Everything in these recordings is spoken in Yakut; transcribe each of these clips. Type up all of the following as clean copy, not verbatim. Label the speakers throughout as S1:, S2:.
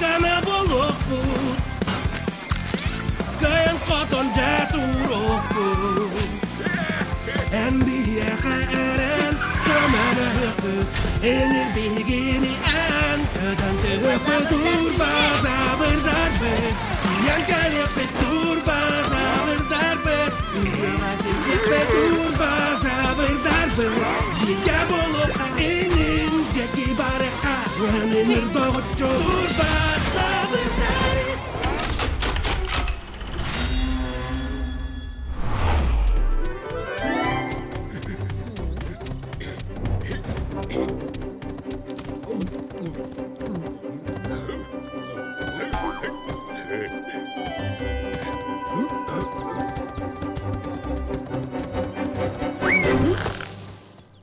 S1: Күүс-көмө буолуохпут, Кыайан-хотон дьэ туруохпут. Эн биһиэхэ эрэн көмөлөһүөхпүт, Энир биһигини эн көтөн түһүөхпүт. Турбазаврдарбыт, тиийэн кэлиэхпит. Турбазаврдарбыт, ыһыаҕа сирдиэхпит. Турбазаврдарбыт, бииргэ буолуохха, инин диэки барыахха, Ыһан доҕоччу турбазаврдар.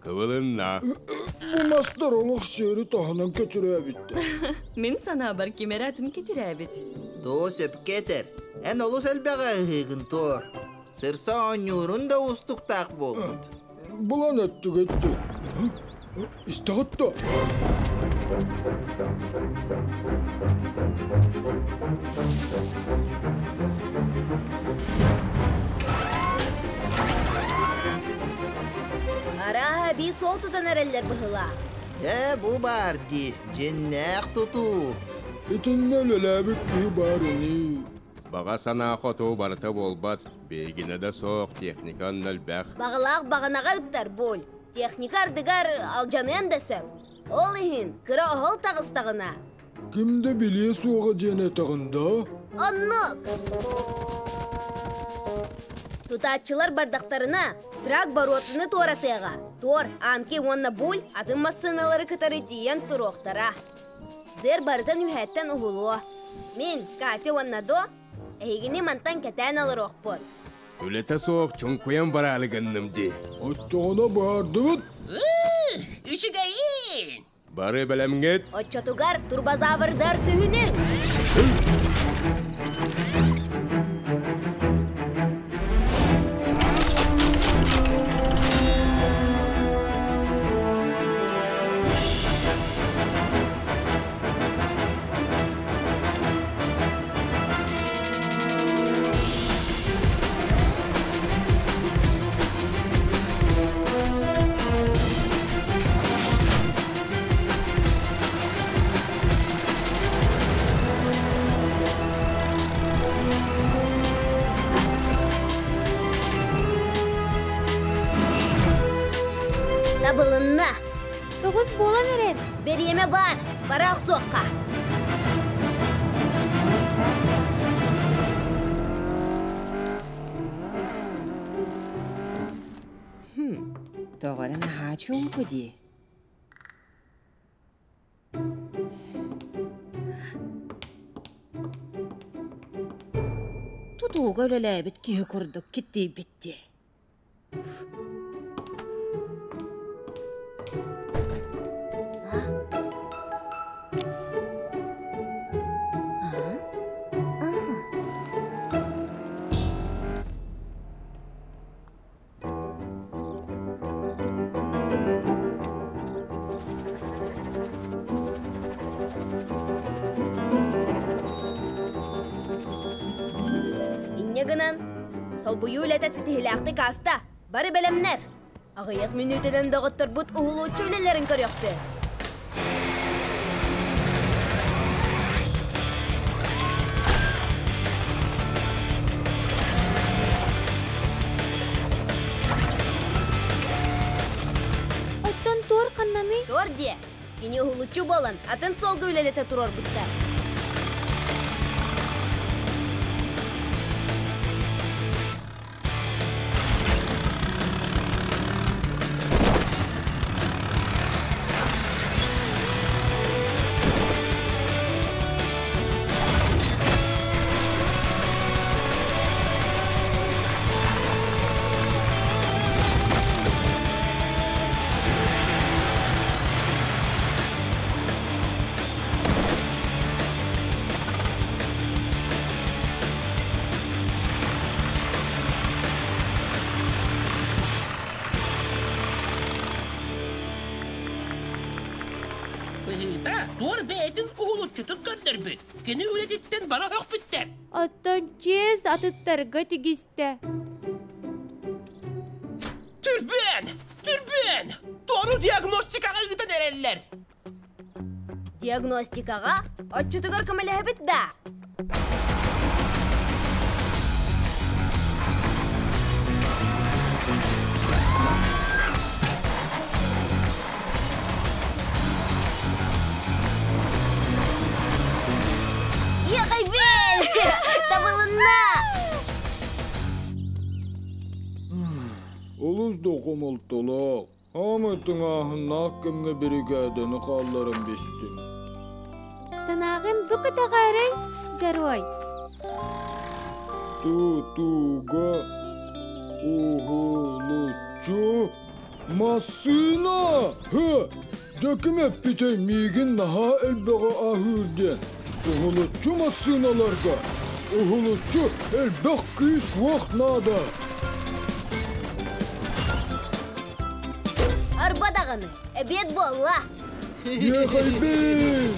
S2: Кыбылынна.
S3: Бу мастар олох сиэри таһынан кетирээбиттэр.
S4: Мин санаабар ким эрэ атын кетирээбит.
S5: Доо сөпкө этэр. Эн олус элбэҕи ыһыыгын туор. Сырса оонньуурун да уустуктаах буолбут.
S3: Булан эттик этти. Истэҕит да?
S6: Арааһа эбии суол тутан эрэллэр быһыылаах.
S5: Ээ, бу баар дии, дьиннээх тутуу.
S3: Итиннэ үлэлээбит киһи баар ини.
S2: Баҕа санаа хоту барыта буолбат, биһигинэ да суох, техника онно элбэх.
S6: Баҕалаах баҕанаҕа ыттар буль. Техника ардыгар алдьаныан да сөп. Ол иһин кыра оһол таҕыстаҕына.
S3: Ким да билиэ суоҕа диэн этэҕин да?
S6: Оннук! Тутааччылар бардахтарына, трак боруотуну туоратыаҕа. Туор, Анки уонна Буль атын массыыналары кытары тиийэн туруохтара. Зер барытын үһэттэн уһулуо. Мин, Катя уонна До, эһигини мантан кэтээн олоруохпут.
S2: Үлэтэ суох чуҥкуйан бараары гынным дии.
S3: Оччоҕуна баардыбыт.
S5: Үчүгэйин!
S2: Бары бэлэмҥит?
S6: Оччотугар турбозаврдар түһүнүҥ! Табылынна.
S7: Тоҕус буолан эрэр.
S6: Бириэмэ баар, бара охсуохха.
S8: Тоҕо эрэ наһаа чуумпу дии. Тутууга үлэлээбит киһи курдук киттийбит дии.
S6: Инньэ гынан, солбуйуу үлэтэ ситиһилээхтик ааста. Бары бэлэмнэр. Аҕыйах мүнүүтэнэн доҕотторбут уһулуччу үлэлэрин көрүөхпүт.
S7: Оттон туор ханнаный?
S6: Туор диэ. Кини уһулуччу буолан, атын суолга үлэлэтэ туруорбуттар.
S5: Быһыыта, туор бэйэтин уһулуччутун көрдөрбүт.
S1: көрбүт. Кини үлэтиттэн бары өхпүттэр.
S7: Оттон чиэс атыттарга тигистэ.
S1: Түрбүөн! Түрбүөн! Тору диагностикаҕа ыытан эрэллэр.
S6: Диагностикаҕа оччотугар көмөлөһөбүт да? Ехай-бен! Табылынна!
S3: Олус да хомолтолоох. Аамай тыҥааһыннаах кэмҥэ биригээдэни хаалларан бистим.
S7: Санааҕын бу көтөҕөөрөй, дьоруой.
S3: Ту-туга уһулуччу массыына! Һы! Дьэким эппитэй миигин наһаа элбэҕи аһыыр диэн. Уһулуччу массыыналарга уһулуччу элбэх күүс-уох наада.
S6: Арба даҕаны, эбиэт буолла.
S3: Ехайбин!